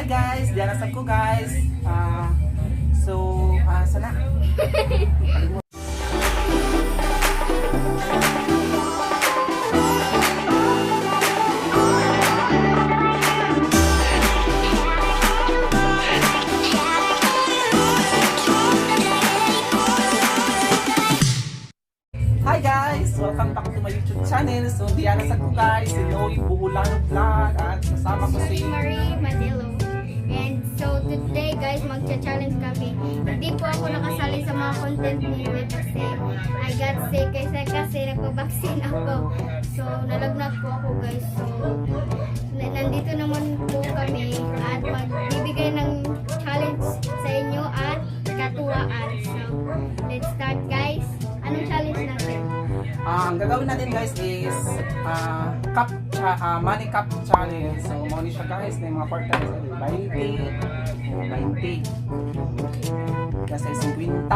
Guys, diyan na ko, guys. So, sana. Hi guys! Welcome back to my YouTube channel. So, diyan na ko, guys, si Noe Buhulano Vlog at kasama ko si Marie Madelo. And so today, guys, magcha-challenge kami. Hindi po ako nakasali sa mga content ni Noe kasi I got sick kasi nagpa-vaccine ako. So nalagnat po ako, guys. So nandito naman po kami at magbibigay ng challenge sa inyo at katuwaan. So let's start, guys. Anong challenge natin? Ang gagawin natin, guys, is money cup challenge. So, mao ni siya, guys, na yung mga kwarta guys, 20, 20. Kasi 50.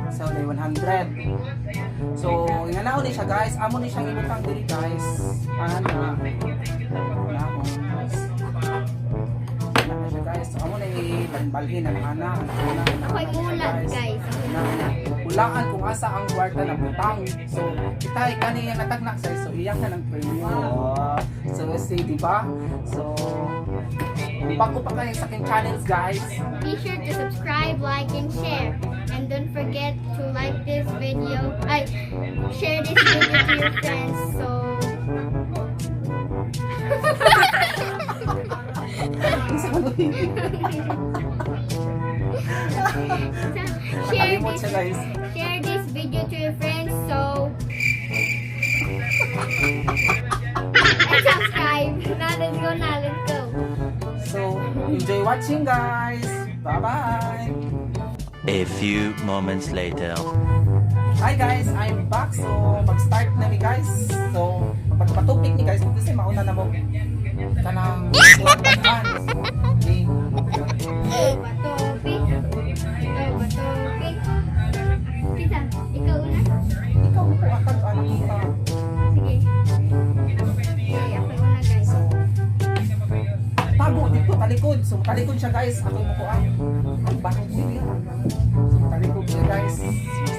So, may 100. So, nga naon ni siya, guys, amo ni siyang ibutang diri, guys. Ana. Naon. Ana na siya, guys. So, amo na ibalhin ang ana, ana, ana, ana, Ako'y ana siya, mulag, guys. Ako'y Na mulag. hulaan kung asa ang kwarta na butang. So, kita kani yang natagnak sa, so iyak na ng premyo. So, see, di ba? So, kung bago pa kayo sa aking channels, guys, Be sure to subscribe, like, and share. And don't forget to like this video. I share this video to your friends. So share Nakalimot this siya, guys. Share this video to your friends. So and subscribe. Now let's go. Now let's go. So, enjoy watching, guys. Bye-bye. A few moments later. Hi guys, I'm back. So, mag-start na mi, guys. So, magpatupik ni, guys kasi mauna na mo kanang taghan. So, okay. Patopic. Patopic. Kita, ikaw una. Ikaw mo po atag anak kita. Sige. Okay, ako una, guys. So, tago dito, talikod. So, talikod siya, guys. Ako mo ko ah. Ang bakit niya. So, talikod siya, guys.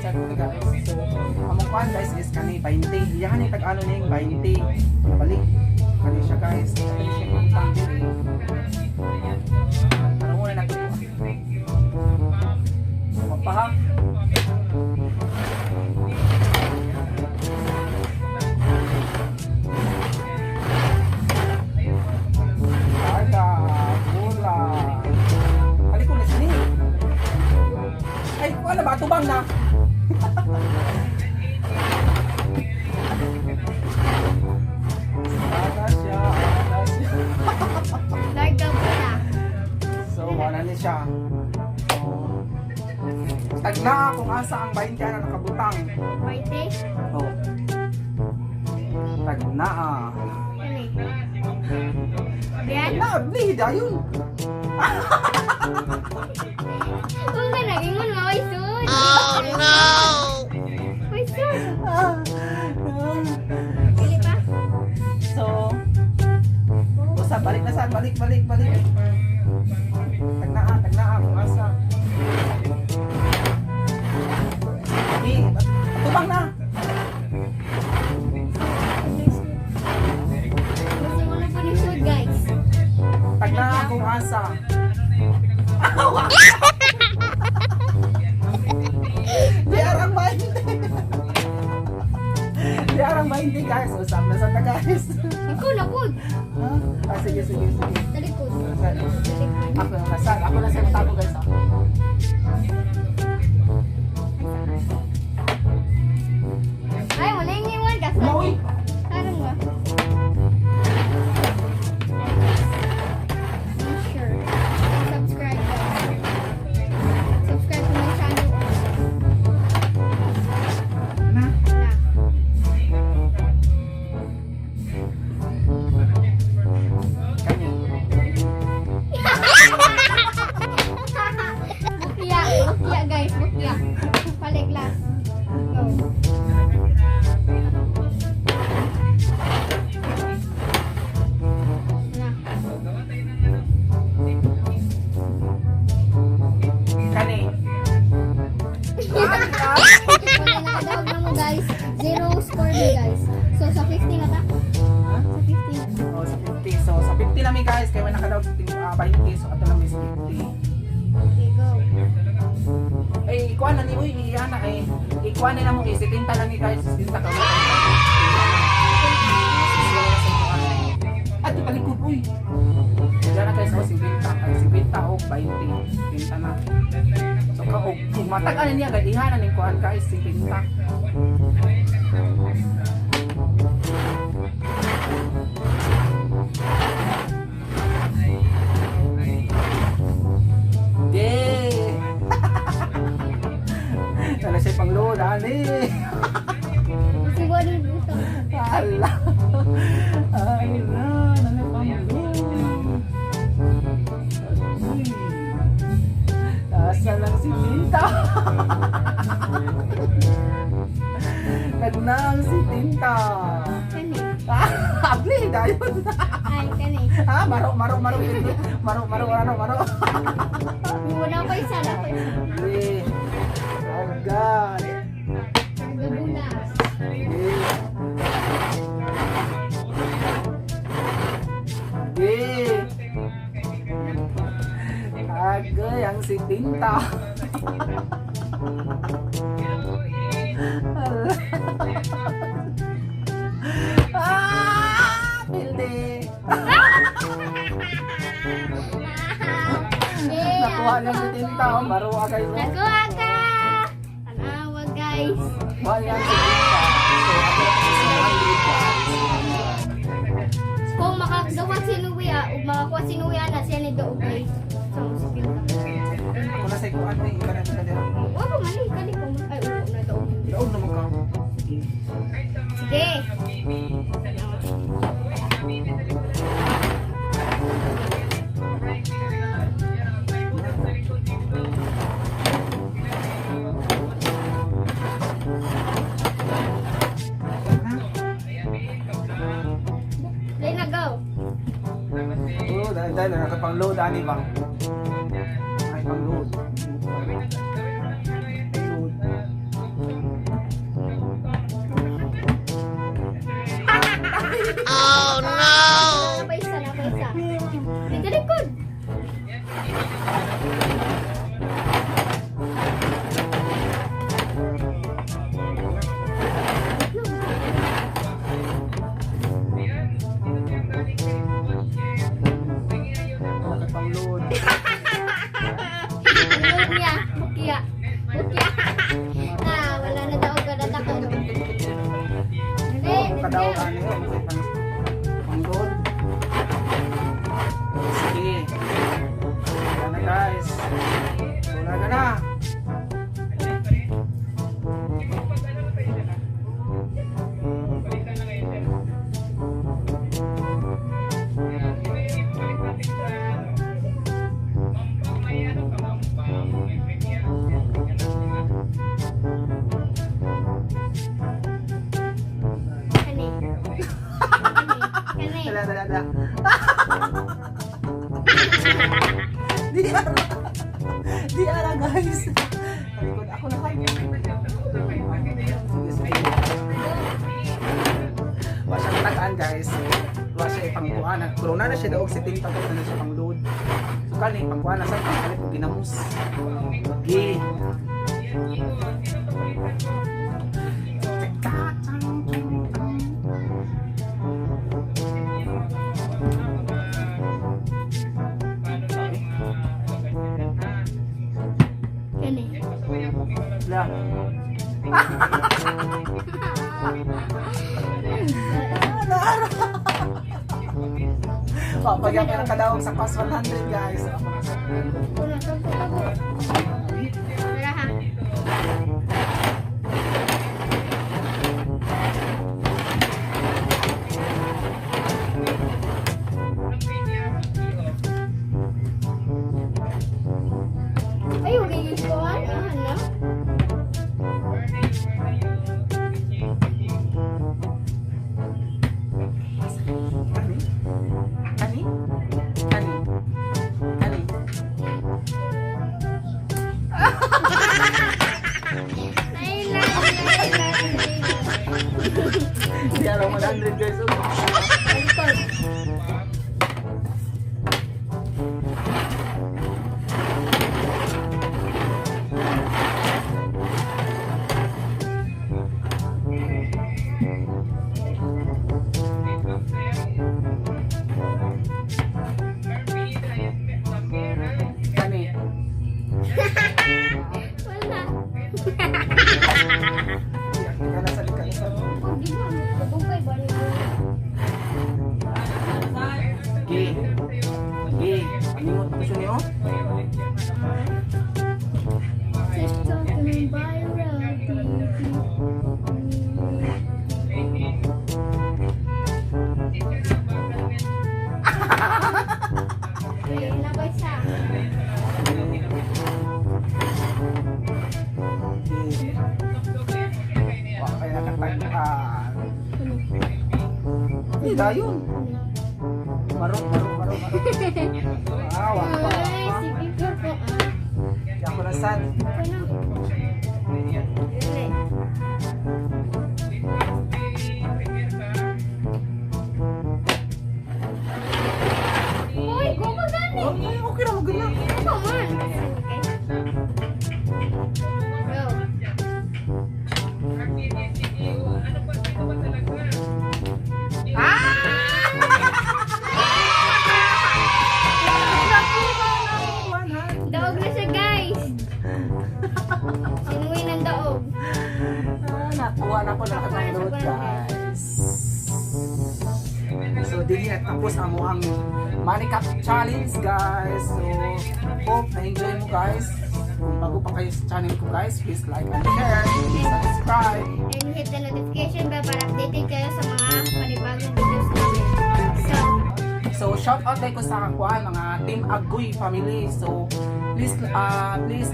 Start ko, guys. So, among kuan, guys, is kani 20. Iyahan yung tag-ano niya yung 20. Nabalik. Kani siya, guys. Kani siya yung utang diri. Ano muna natin? Mapaha. Larga, bola. Talikod na sini. Ay, wala ba? Tubang na. Aga siya, aga siya. Larga bola. So, wala ni siya. Tagna kung asa ang 20 na nakabutang. Parte? Oh. Tagna ah. Ano eh? Yan? Na, bleed, ayun. Kung ka naging mo, ay sud. Oh no! Ay sud. Pili pa? So, usa, balik na saan, balik, balik, balik. Tagna ah, tagna ah, kung asa. Eh, tubang na. Gusto mo na po ni sud, guys. Tagna ah, kung asa. Awa! Di arang 20. Di arang 20, guys. Usap na sa ta, guys. Ikaw na po. Ha? Ah, sige, sige, sige. Talikod. Nasaan? Talikod. Ako na nasaan. Ako na sa tago, guys. Ah. Ay, wala yung iwan kasi. Umawi! Tarong ba? Be sure to subscribe, guys. Subscribe to my channel also. Na? Na. Kani. guys. So sa 50 na ta? Ha? Sa 50 na. Oh, sa 50. So sa 50 lang mi guys, kay wala nakadaog 20, so ato lang mi sa 50. Okay, go. Ay, ikuha na ni uy, iyana ay. Ikuha na lang mo, eh, 70 lang ni guys, 70 ka. At palikod uy. Diyan na guys, oh, 50, ay 50 o 20, 50 na. So ka og kung matag-an niya gay ihana ning kuan guys, 50. Yay! Wala siya pang load, ani. Kasi wala yung butang. Ala. Ala, nala pang load. Uy. Asa lang si Tinta. Nagnang si Tinta. Kani. Ah, abli, dayon. Ay, kani. Ah, maro, maro, maro. Maro, maro, maro, maro. Wala ko isa, wala ko isa. Abli. Oh God. Gabulas. Eh. Agay ang si Tinta. Ah, pilde. Eh, Nakuha niya si Tinta. Oh, Maruha guys. Oh. Nakuha ka! Tanawa guys. Nakuha niya si Tinta. So, ako na kasi sa 100 guys. Kung makagawa si Nuya, ug makakuha si Nuya na siya ni Doog guys. So, si Pinta. Ako na sa ikuan na ikaw na sa dira. Wa pa man eh, kani ko. Ay, upo na daog. Daog naman ka. Sige. Play na go. Oh, dahil dahil nakapang load ani ba? Ay pang load. Load. Na pa isa, na pa isa. Dito likod. Nakapang load. Ang niya, bukya. Bukya. Ah, wala na daw ka na tako. Hindi, Oh, kadaog ani oh, may pang pang load. Sige. Wala na guys. Wala ka na. Kani. Kani. Kani. Dala, dala, dala. Di ara. Di ara guys. Talikod ako na kayo. Sige, sige. Wa siya katagaan guys. Wa siya ipangkuan. Corona na siya daog si Tinta ko na siya pang load. So kani pangkuan na sa pangkalit og ginamos. Gi. Kani. La. Papagyan ka ng kadaog sa cost 100 guys. Ako na sa Una, tago, tago. Tara ha. Ay, yung gigil ko, ano? Ano? Ani? Ani? Ani? Ani? 100, guys. Oh. Talikod. Kani. Wala. Ikaw na sa likod. Oh, di ba? Kabungkay ba niyo? Gi. Gi. Paningot ko siya niyo. TikTok and viral TV. Okay, nabay sa. Gi. Wa kay nakatagpan. Hindi dayon. Maro, maro, maro, maro. Ah, wa pa. Ay, sige ko po. Ah, Di ako na sad. ano? Dili. Uy, gumagani! Okay, okay ra magud na. Come on! Okay. Go. Daog na siya, guys! Sinuwi ng daog. Ah, nakuha na ko nakadownload, guys. So dili na tapos ang ang Money Cup Challenge, guys. So hope na-enjoy mo, guys. Kung bago pa kayo sa channel ko, guys, please like and share, please subscribe. And hit the notification bell para updated kayo sa mga panibagong videos namin. So, So shout out ko sa kuan mga Team Agoy family. So please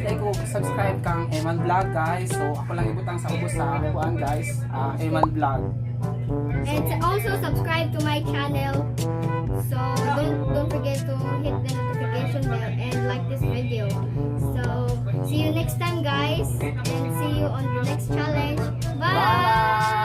like ko subscribe kang Eman Vlog, guys. So ako lang ibutang sa ubos sa kuan, guys, Eman Vlog. And also subscribe to my channel. So don't forget to hit the notification bell and like this video. So see you next time, guys, and see you on the next challenge. Bye. Bye.